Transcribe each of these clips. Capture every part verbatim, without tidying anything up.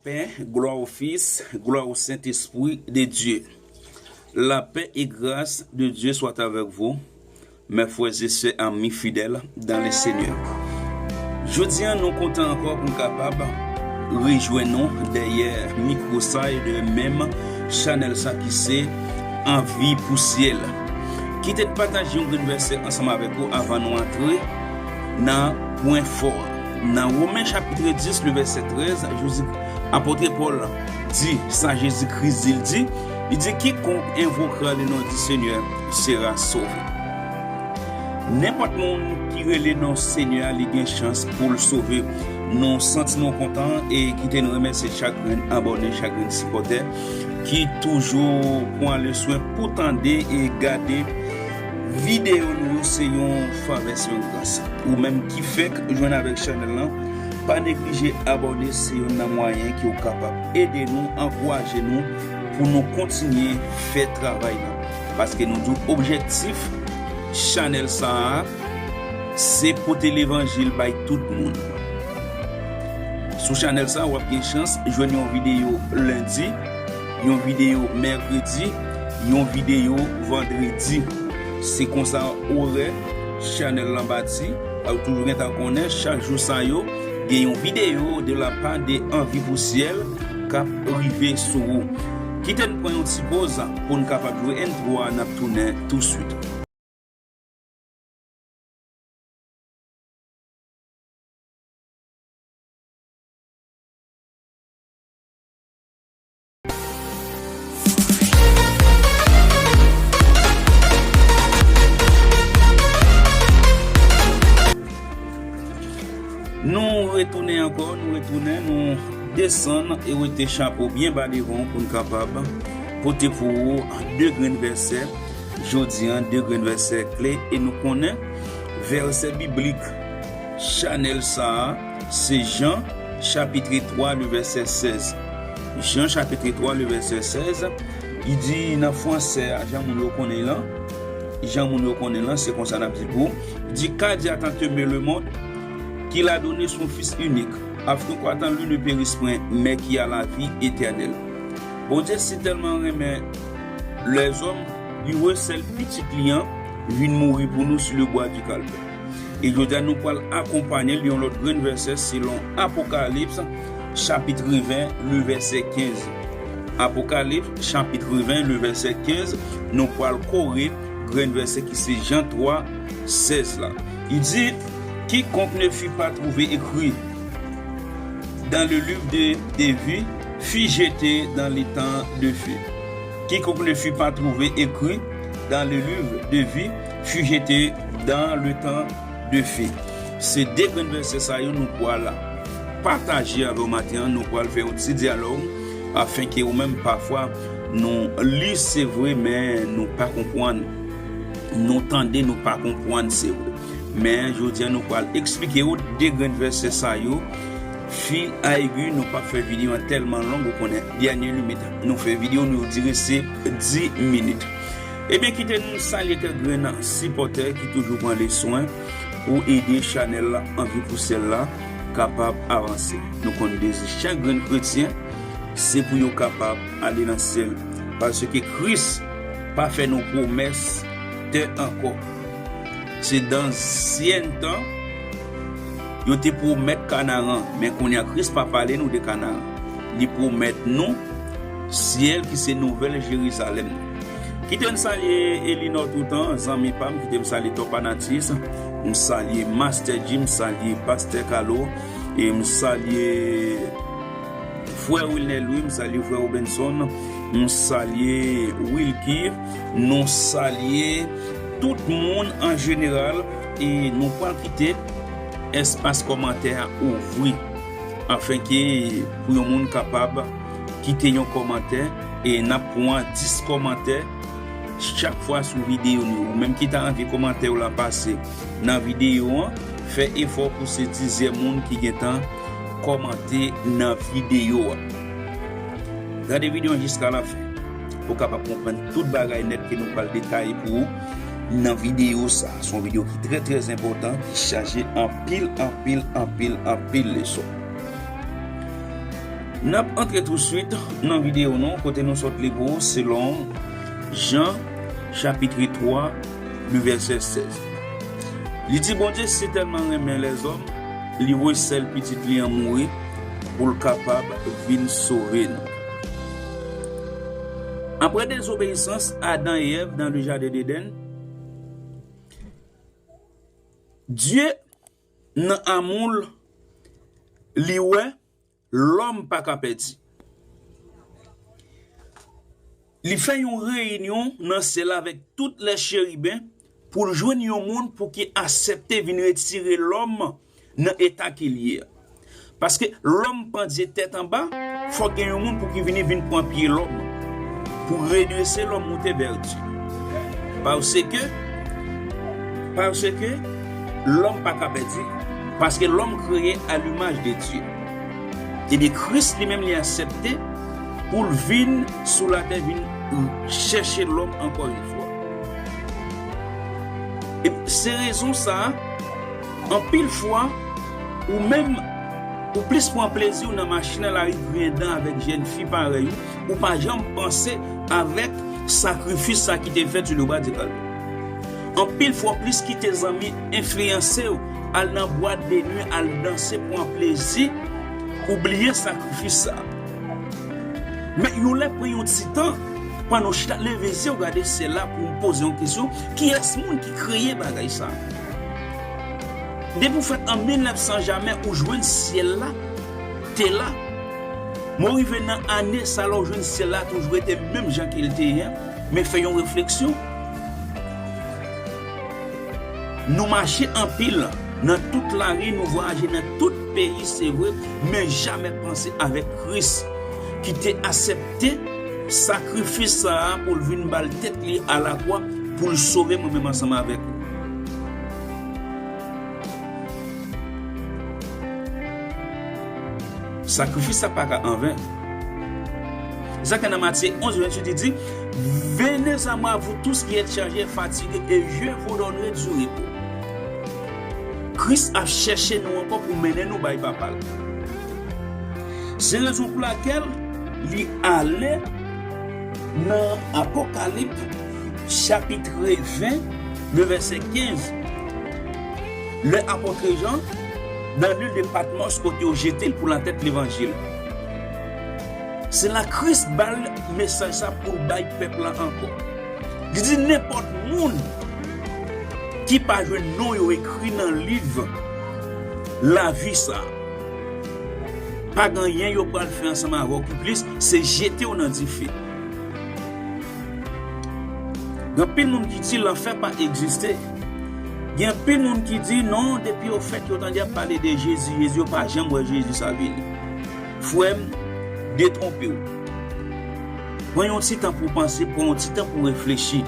Père, gloire au Fils, gloire au Saint-Esprit de Dieu. La paix et grâce de Dieu soit avec vous, mes frères et sœurs, amis fidèles dans le Seigneur. Jodi a, nou kontan ankò pou n kapab rejwenn nou dèyè mikwo sa e dèyè menm chanèl sa ki se Anvi pou syèl. Kite n pataje yon grenn vèsè ansanm avèk ou avan nou antre nan pwen fò a. Nan Women chapit dis, le vèsè trèz, Jezi, apot Pòl di, sa Jezi Kris di, l di, li di, quiconque invoquera le nom du Seigneur sera sauvé. Nenpòt moun ki rele non Senyè a, li gen chans pou l sove. Nou santi nou kontan e kite n remèsye chak grenn abòne, chak grenn sipòtè ki toujou pran le swen pou tande e gade videyo nou yo, se yon favè, se yon gras. Ou menm ki fèk jwenn avèk chanèl lan, pa neglije abòne, se youn nan mwayen ki w kapab ede nou, ankouraje nou pou nou kontinye fè travay lan. Paske nou di w objektif chanèl sa a, se pote levanjil bay tout moun. Sou chanèl sa, w ap gen chans jwenn yon videyo lendi, yon videyo mèkredi, yon videyo vandredi. Se konsa orè chanèl lan bati. Ou toujou gentan konnen, chak jou sa yo, gen yon videyo de la part de Anvi pou syèl k ap rive sou ou. Kite n pran yon ti poz pou n kapab jwe entwo a, n ap tounen touswit. Nou retounen ankò, nou retounen, nou desann e wete chapo byen ba devan w pou n kapab pote pou ou de grenn vèsè. Jodi a, de grenn vèsè kle e nou konnen vèsè biblik chanèl sa a, se Jan chapit twa, le vèsè sèz. Jan chapit twa, le vèsè sèz, li di nan fransè a, jan moun yo konnen lan, jan moun yo konnen lan, se konsa n ap di pou, li di, car Dieu a tant aimé le monde qu'il a donné son Fils unique, afin que croyant en lui ne périsse point, mais qu'il a la vie éternelle. Bondye si tèlman renmen lèzòm, li voye sèl pitit li an vin mouri pou nou sou le bwa di kalvè. E jodi a, nou pral akonpanye l yon lòt grenn vèsè selon Apokalips, chapit ven, le vèsè kenz. Apokalips, chapit ven, le vèsè kenz, nou pral kore grenn vèsè ki se Jan twa, sèz la. Li di, quiconque ne fut pas trouvé écrit dans le livre de, de vie fut jeté dans l'étang de feu. Quiconque ne fut pas trouvé écrit dans le livre de vie fut jeté dans l'étang de feu. Se de grenn vèsè sa yo nou pral pataje avè w maten an, nou pral fè yon ti dyalòg, afenke ou menm pafwa nou li, se vre, men nou pa konprann. Nou tande, nou pa konprann, se vre. Men jodi a, nou pral eksplike w de grenn vèsè sa yo. Fil a egi, nou p ap fè videyo an tèlman long, ou konnen, dènye limit nou fè videyo nou yo dire se dis minit. Ebyen, kite nou salye kèk grenn sipòtè ki toujou pran le swen pou ede chanèl la, Anvi pou syèl la, kapab avanse. Nou konn dezi chak grenn kretyen, se pou yo kapab ale nan syèl. Paske Kris pa fè nou pwomès tè ankò. Se dan ansyen tan, yo te pwomèt Kanaran, men kounye a Kris pa pale nou de Kanaran. Li pwomèt nou syèl ki se nouvèl Jerizalèm. Kite m salye Elinor Toutan, zanmi pa m, kite m salye Top Anatis, m salye Master Jim, m salye Pastè Kalo, e m salye Frè Wilner Louis, m salye Frè Robenson, m salye Wilky, nou salye tout moun an jeneral, e nou pral kite espas kòmantè a ouvri, afenke pou yon moun kapab kite yon kòmantè, e n ap pran dis kòmantè chak fwa sou videyo nou. Ou menm ki ta anvi kòmantè w la pase nan videyo an, fè efò pou se dizyèm moun ki gentan kòmante nan videyo a. Gade videyo an jiska lafen pou w kapab konprann tout bagay nèt ke nou pral detaye pou ou nan videyo sa. Se yon videyo ki trè, trè enpòtan, ki chaje anpil, anpil, anpil, anpil leson. N ap antre touswit nan videyo nou kote nou sot li pou ou selon Jan chapit twa, li vèsè sèz. Li di, Bondye sitèlman renmen lèzòm, li voye sèl Pitit li an mouri pou l kapab vin sove nou. Apre dezobeyisans Adan e Èv nan le jaden Edenn, Dye, nan amou l, li wè lòm pa ka pèdi. Li fè yon reyinyon nan syèl la avèk tout lè cheriben pou l jwenn yon moun pou ki aksepte vin retire lòm nan eta ke l ye a. Paske lòm pandye tèt anba, fòk gen yon moun pou ki vini vin pran pye lòm, pou redrese lòm moute vè Dye. Paske, paske lòm pa ka pèdi, paske lòm kreye a limaj de Dye. Ebyen, Kris li menm li aksepte pou l vin sou latè, vin chèche lòm ankò yon fwa. E se rezon sa a, anpil fwa, ou menm, ou plis pran plezi w nan mache nan lari griyen dan avèk jèn fi parèy ou, ou pa janm panse avèk sakrifis sa ki te fèt sou le bwa de Kalvari. Anpil fwa, w plis kite zanmi enfliyanse w, al nan bwat de nwi, al danse, pran plezi, ou bliye sakrifis sa. Men yon lè pran yon ti tan, pandan w chita, leve zye w gade syèl la pou w poze yon kesyon, kiyès moun ki kreye bagay sa? Depi w fèt an mil nèf san jamè, ou jwenn syèl la te la. Men w rive nan ane sa la, ou jwenn syèl la toujou rete menm jan ke l te ye a. Men fè yon refleksyon. Nou mache anpil nan tout lari, nou vwayaje nan tout peyi, se vre, men jamè panse avèk Kris ki te aksepte sakrifis sa a pou l vin ba l tèt li alakwa pou l sove mwen menm ansanm avèk ou. Sakrifis sa pa ka anven. Se sa ke nan Matye onz venntuit, li di, Venez à moi, vous tous qui êtes chargés et fatigués, et je vous donnerai du repos. Kris ap chèche nou ankò pou mennen nou bay Papa l. Se rezon pou lakèl li ale nan Apokalip, chapit ven, le vèsè kenz. Lè apòt Jan, nan lil de Patmòs, kote yo jete l pou l atèt levanjil. Se la Kris ba l mesaj sa pou l bay pèp la ankò. Li di, nenpòt moun ki pa jwenn non yo ekri nan liv lavi sa, pa gen anyen yo pral fè ansanm avè w ki plis, se jete w nan dife. Gen anpil moun ki di lanfè pa egziste. Gen anpil moun ki di non, depi yo fèt, yo tande ap pale de Jezi, Jezi, yo pa janm wè Jezi sa vini. Frè m, detwonpe w. Pran yon ti tan pou w panse, pran yon ti tan pou w reflechi.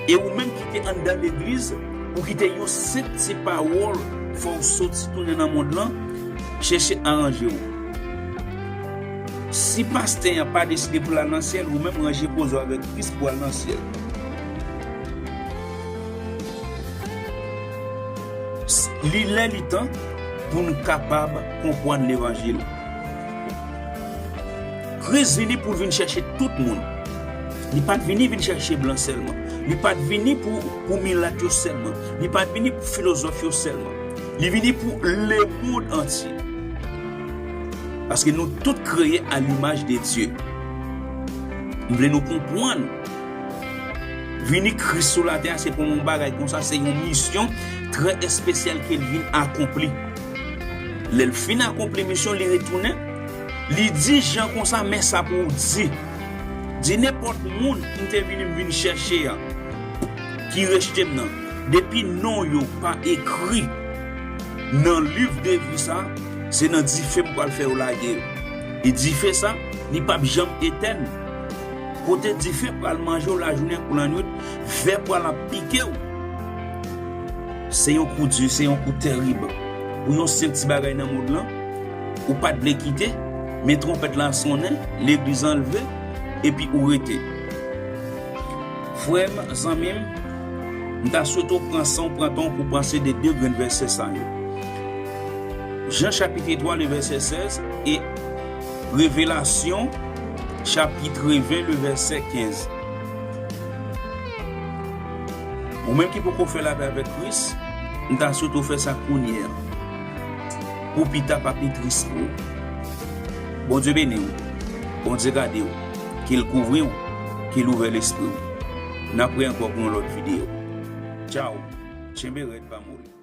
E ou menm ki te anndan legliz, ou ki te yon senp ti pawòl, fò w soti tounen nan mond lan, chèche aranje w. Si pastè a pa deside pou l al nan syèl, ou menm ranje koze w avèk Kris pou w al nan syèl. Li lè, li tan pou n kapab konprann levanjil. Kris vini pou l vin chèche tout moun. Li pa t vini vin chèche blan sèlman. Li pa t vini pou, pou milat yo sèlman. Li pa t vini pou filozòf yo sèlman. Li vini pou lemonn antye. Paske nou tout kreye a limaj de Dye. M vle nou konprann. Vini Kris sou latè a, se pa yon bagay konsa, se yon misyon trè espesyal ke l vin akonpli. Lè l fin akonpli misyon, li retounen. Li di Jan konsa, men sa pou w di. Di nenpòt moun m te vini, m vin chèche a, ki rejte m nan. Depi non yo pa ekri nan liv de vi sa, se nan dife m pral fè yo lage yo. E dife sa, li p ap janm etèn. Kote dife pral manje w lajounen kou lannwit, vè pral ap pike w. Se yon kou di, se yon kou terib. Pou yon senp ti bagay nan mond lan, ou pa t vle kite, men twonpèt la sonnen, legliz anlve, epi ou rete. Frè m, zanmi m, m ta swete w pran san w, pran tan w pou w panse de de grenn vèsè sa yo. Jan chapit twa, le vèsè sèz, e Revelasyon, chapit ven, le vèsè kenz. Ou menm ki poko fè lapè avèk Kris, m ta swete w fè sa kounye a. Pou pita pa pi tris pou ou. Bondye beni w. Bondye gade w. Ke l kouvri w. Ke l ouvè lespri w. N ap wè ankò pou yon lòt videyo. Tchaw. Tchenbe rèd, pa moli.